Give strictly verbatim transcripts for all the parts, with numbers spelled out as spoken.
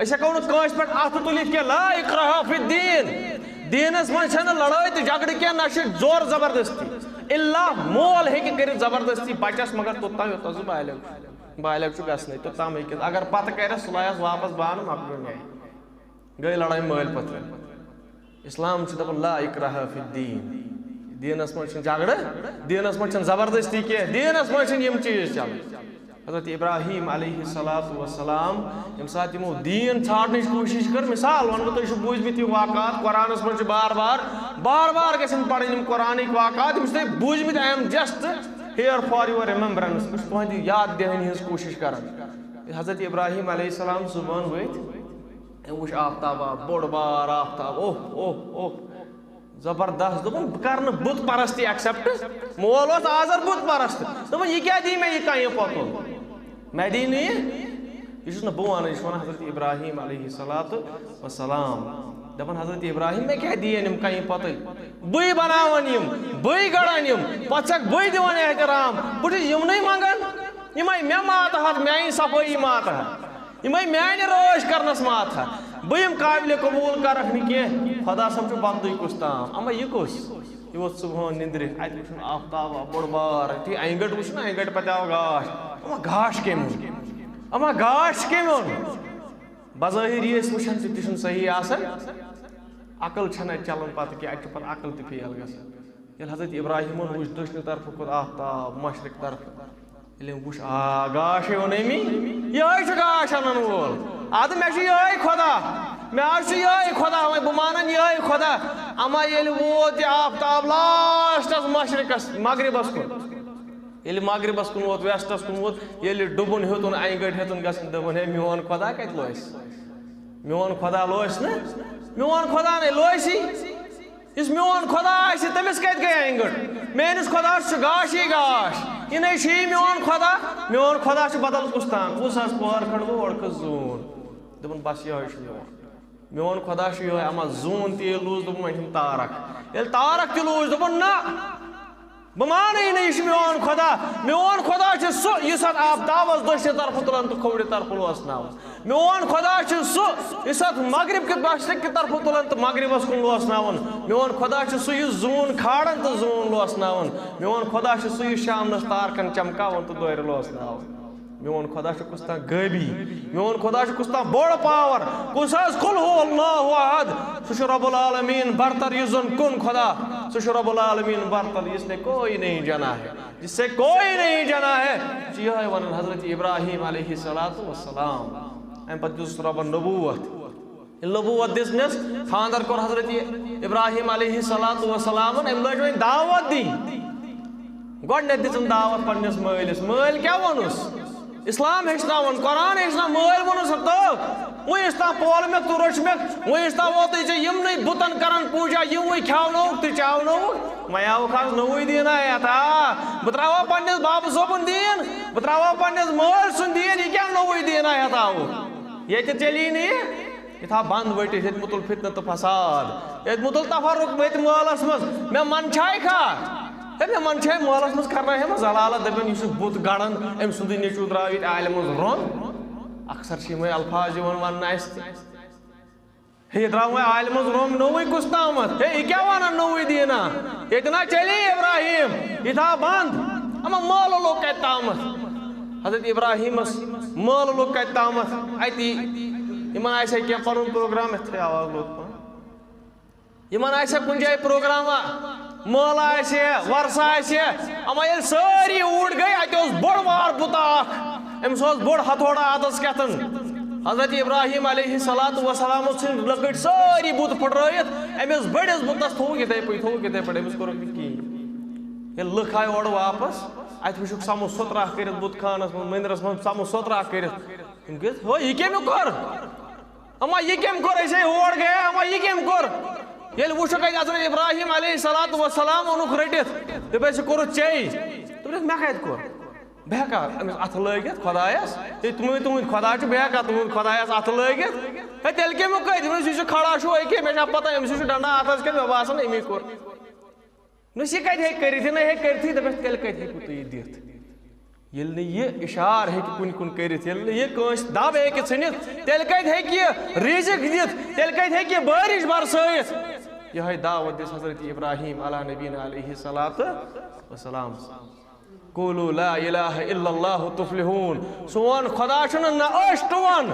أسۍ ہٮ۪کو نہٕ کٲنٛسہِ پٮ۪ٹھ اَتھٕ تُلِتھ کینٛہہ، لا اکراہ فی الدین۔ دیٖنَس منٛز چھَنہٕ لڑٲے تہٕ جھگڑٕ کینٛہہ، نہ چھِ زور زبردستی۔ الا مول ہیٚکہِ کٔرِتھ زبردستی بچس، مگر توٚتام یوٚتام سُہ بالغ چھُ۔ بالغ چھُ گژھنٕے، توٚتام ہیٚکہِ۔ اگر پتہٕ کرٮ۪س، سُہ لایس واپس بانہٕ، مۄکلیو نیے۔ گٔے لڑٲے مٲلۍ پٔتھرِ۔ اسلام چھُ دپان لا اکراہ فی الدین۔ دیٖنَس منٛز چھُنہٕ جھگڑٕ، دیٖنَس منٛز چھَنہٕ زبردستی کینٛہہ، دیٖنَس منٛز چھِنہٕ یِم چیٖز چلان۔ حضرت ابراہیم علیہ الصلوۃ والسلام، ییٚمہِ ساتہٕ یِمو دیٖن ژھانڈنٕچ کوٗشِش کٔر، مثال وَنہٕ بہٕ، تۄہہِ چھُو بوٗزمٕتۍ یِم واقعات، قرآنَس منٛز چھِ بار بار، بار بار گژھن پَرٕنۍ یِم قرآنٕکۍ واقعات، یِم چھِ تۄہہِ بوٗزمٕتۍ، I am just here for your remembrance، بہٕ چھُس تُہٕنٛدِ یاد دِہٲنی ہٕنٛز کوٗشِش کران۔ ییٚلہِ حضرت ابراہیم علیہ السلام صُبحن ؤتھۍ، أمۍ وٕچھ آفتاب، آ، بوٚڑ بار آفتاب، اوہ، اوہ، اوہ۔ زبردست۔ دوٚپُن، بہٕ کرٕ نہٕ بُت پرستی accept۔ مول اوس آزر بُت پرست۔ دوٚپُن، یہِ کیٛاہ دی مےٚ یہِ کنہِ پۄتُل؟ مےٚ دی نہٕ یہِ۔ یہِ چھُس نہٕ بہٕ وَنان، یہِ چھُ وَنان حضرت ابراہیم علیہ الصلوۃ والسلام۔ دَپان، حضرت ابراہیم، مےٚ کیٛاہ دِیَن یِم کنہِ پۄتٕلۍ؟ بٕے بناوَن یِم، بٕے گڑَن یِم، پَتہٕ چھَکھ بٕے دِوان احترام۔ بہٕ چھُس یِمنٕے منٛگان، یِمَے مےٚ ماتہٕ ہَتھ، میٛانہِ صفٲیی ماتہٕ ہَتھ۔ یِمے میانہِ رٲچھ کرنس ماتھ۔ بہٕ یِم قابل قبول کرکھ نہٕ کینٛہہ۔ خدا صٲب چھُ بدلٕے کُس تام۔ اما یہِ کُس؟ یہِ ووت صُبحٲن نِندرِ، اتہِ وٕچھُن آفتاب آو بوٚڑ بار، یُتھُے انہِ گٔٹ وٕچھُن، انہِ گٔٹ پتہٕ آو گاش۔ اما گاش کٔمۍ اوٚن؟ اما گاش کٔمۍ اوٚن؟ بظٲہِر یہِ أسۍ وٕچھان چھِ، تہِ چھُنہٕ صحیح آسان۔ عقل چھَنہٕ اَتہِ چلان پتہٕ کینٛہہ، اَتہِ چھُ پتہٕ عقل تہِ فیل گژھان۔ ییٚلہِ حضرت ابراہیمن وٕچھ دٔچھنہِ طرفہٕ کوٚت آفتاب، مشرق طرفہٕ، ییٚلہِ أمۍ وٕچھ، آ، گاش ہے اوٚن أمی، یِہوٚے چھُ گاش اَنَن وول۔ اَدٕ مےٚ چھُ یِہوٚے خۄدا، مےٚ حظ چھُ یِہوٚے خۄدا، وۄنۍ بہٕ مانَن یِہوٚے خۄدا۔ اَما ییٚلہِ ووت یہِ آفتاب لاسٹَس مشرقَس، مغربَس کُن، ییٚلہِ مغربَس کُن ووت، west-َس کُن ووت، ییٚلہِ ڈُبُن ہیوٚتُن، اَنہِ گٔٹۍ ہیوٚتُن گژھُن، دوٚپُن، ہے، میون خۄدا کَتہِ لوسہِ؟ میون خۄدا لوسہِ نہٕ، میون خۄدا نَے لوسی۔ یُس میون خۄدا آسہِ، تٔمِس کَتہِ گٔے اَنہِ گٔٹ؟ میٲنِس خۄداہَس چھُ گاشٕے گاش۔ یہِ نَے چھُ یی میون خۄدا، میون خۄدا چھُ بدل کُس تام۔ کُس حظ پٲر کھنٛڈ گوٚو، اورٕ کھٔژ زوٗن۔ دوٚپُن، بَس یِہوٚے چھُ میون۔ میون خۄدا چھُ یِہوٚے، اَما زوٗن تیٖل لوٗس، دوٚپُن، وۄنۍ چھُم تارَک۔ ییٚلہِ تارَک تہِ لوٗس، دوٚپُن، نہ، بہٕ مانٕے نہٕ، یہِ چھُ میون خۄدا۔ میون خۄدا چھُ سُہ، یُس اَتھ آفتابَس دٔچھنہِ طرفہٕ تُلان تہٕ کھوورِ طرفہٕ لوسناوان۔ میون خۄدا چھُ سُہ، یُس اَتھ مغرب کہِ مشرق کہِ طرفہٕ تُلان تہٕ مغربَس کُن لوسناوان۔ میون خۄدا چھُ سُہ، یُس زوٗن کھالان تہٕ زوٗن لوسناوان۔ میون خۄدا چھُ سُہ، یُس شامنَس تارکَن چمکاوان تہٕ دورِ لوسناوان۔ میون خۄدا چھُ کُس تام غٲبی، میون خۄدا چھُ کُس تام بوٚڑ پاور، کُس حظ؟ قل هو اللہ احد۔ سُہ چھُ رب العالمین برتر، یُس زَن کُن خۄدا۔ سُہ چھُ رب العالمین برتر، جس نے کوئی نہیں جانا ہے، جس سے کوئی نہیں جانا ہے۔ چھُ یِہوٚے وَنان حضرت ابراہیم علیہ الصلوۃ والسلام۔ اَمہِ پَتہٕ دِژٕس رۄبَن نبوت۔ ییٚلہِ نبوت دِژنَس، خانٛدر کوٚر حضرت ابراہیم علیہ الصلوۃ والسلامن، أمۍ لٲج وۄنۍ دعوت دِنۍ۔ گۄڈٕنٮ۪تھ دِژٕن دعوت پنٛنِس مٲلِس۔ مٲلۍ کیٛاہ ووٚنُس؟ اسلام ہیٚچھناوُن، قرآن ہیٚچھناوُن۔ مٲلۍ ووٚنُس، ہتو، وۄنۍ ٲسۍ تام پولمکھ تہٕ روٚچھمکھ، وۄنۍ ٲسۍ تام ووتُے ژےٚ یِمنٕے بُتن کران پوٗجا، یِموٕے کھیاونووُکھ تہٕ چاونووُکھ، وۄنۍ آوُکھ آز نوٚوُے دیٖنا ہٮ۪تھ۔ آ، بہٕ ترٛاوہا پنٛنِس بابہٕ صٲبُن دیٖن، بہٕ ترٛاوہا پنٛنِس مٲلۍ سُنٛد دیٖن، یہِ کیٛاہ نوٚوُے دیٖنا ہٮ۪تھ آوُکھ؟ ییٚتہِ چلی نہٕ یہِ۔ یہِ تھاو بنٛد ؤٹِتھ، ییٚتہِ مُتُل فتنہٕ تہٕ فساد، ییٚتہِ مُتُل تفرق، ییٚتہِ مٲلَس منٛز۔ مےٚ منٛدچھایہِ کھا؟ ہے، مےٚ منٛدچھایہِ مٲلَس منٛز کرناوِ ہے مےٚ ضلالت، دَپن، یُس یہِ بُت گڑان، أمۍ سُنٛدُے نیٚچوٗ درٛاو ییٚتہِ عالمَس رۄنٛگ۔ اکثر چھِ یِمَے الفاظ یِوان وَننہٕ اَسہِ تہِ۔ ہے، یہِ درٛاو وۄنۍ عالمَس رۄنٛگ نوٚوُے کُس تامَتھ؟ ہے، یہِ کیٛاہ وَنان نوٚوُے دیٖنا؟ ییٚتہِ نا چلی ابراہیم، یہِ تھاو بنٛد۔ اما مٲلہٕ لوٚگ کَتہِ تامَتھ؟ حضرت ابراہیمَس مٲلہٕ لوٚگ کَتہِ تامَتھ؟ اَتی یِمَن آسہِ ہے کینٛہہ پَنُن پروگرام، یَتھ تھٲے آواز لوٚگ پَہَن۔ یِمَن آسہِ ہے کُنہِ جایہِ پروگرام، مٲلہٕ آسہِ ہے، وۄرثہٕ آسہِ ہے۔ اما ییٚلہِ سٲری اوٗرۍ گٔے، اَتہِ اوس بوٚڑ بار بُتہٕ اَکھ، أمِس اوس بوٚڑ ہتھوڑا اَتَس کٮ۪تھَن۔ حضرت ابراہیم علیہ الصلوۃ والسلام ژھٕنۍ لٔکٕٹۍ سٲری بُت پھٕٹرٲیِتھ، أمِس بٔڑِس بُتَس تھوٚوُکھ یِتھَے پٲٹھۍ، تھوٚوُکھ یِتھَے پٲٹھۍ، أمِس کوٚرُکھ نہٕ کِہیٖنۍ۔ ییٚلہِ لُکھ آے اورٕ واپَس، اَتہِ وٕچھُکھ سَمُو سُترا کٔرِتھ بُت خانَس منٛز، مٔنٛدرَس منٛز سَمُو سُترا کٔرِتھ۔ یِم گٔے، ہو، یہِ کٔمۍ کوٚر؟ اما یہِ کٔمۍ کوٚر؟ أسۍ ہے ہور گٔیے، اما یہِ کٔمۍ کوٚر؟ ییٚلہِ وٕچھُکھ اَتہِ حضرت ابراہیم علیہ الصلوۃ والسلام اوٚنُکھ رٔٹِتھ، دوٚپُس، یہِ کوٚرُتھ ژےٚ۔ دوٚپُکھ، مےٚ کَتہِ کوٚر؟ بہٕ ہٮ۪کا أمِس اَتھٕ لٲگِتھ خۄدایَس؟ ہے، تُہُنٛد، تُہُنٛد خۄدا چھُ، بہٕ ہٮ۪کا تُہُنٛد خۄدایَس اَتھٕ لٲگِتھ؟ ہے، تیٚلہِ کٔمۍ کوٚر؟ دوٚپُس، یہِ چھُ کھڑا چھُ أکے، مےٚ چھا پَتہ أمِس چھُ ڈنڈا اَتھَس کِنہٕ مےٚ باسان أمی کوٚر۔ نہ، یہِ کَتہِ ہیٚکہِ کٔرِتھ؟ یہِ نَے ہیٚکہِ کٔرِتھٕے، دَپٮ۪س، تیٚلہِ کَتہِ ہیٚکِو تُہۍ یہِ دِتھ؟ ییٚلہِ نہٕ یہِ اِشارٕ ہیٚکہِ کُنہِ کُن کٔرِتھ، ییٚلہِ نہٕ یہِ کٲنٛسہِ دَب ہیٚکہِ ژھٕنِتھ، تیٚلہِ کَتہِ ہیٚکہِ یہِ رِزِق دِتھ؟ تیٚلہِ کَتہِ ہیٚکہِ یہِ بٲرِش برسٲیِتھ؟ یِہوٚے دعوت دِژ حضرت ابراہیم علیٰ نبینا علیہ الصلوۃ والسلام۔ قولوا لا الہ الا اللہ تفلحون۔ سون خدا چھُنہٕ نہ ٲسۍ ٹُوان،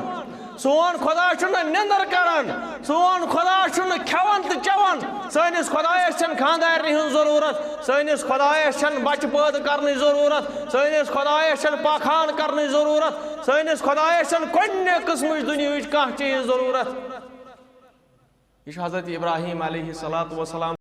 سون خدا چھُنہٕ نِندر کران، سون خدا چھُنہٕ کھٮ۪وان تہٕ چٮ۪وان۔ سٲنِس خدایس چھَنہٕ خانٛدارنہِ ہٕنٛز ضروٗرت، سٲنِس خدایس چھَنہٕ بچہٕ پٲدٕ کرنٕچ ضروٗرت، سٲنِس خدایس چھَنہٕ پاخان کرنٕچ ضروٗرت، سٲنِس خدایس چھَنہٕ کُنہِ قٕسمٕچ دُنیہٕچ کانٛہہ چیٖز ضروٗرت۔ یہِ چھُ حضرت ابراہیم علیہ الصلوۃ والسلام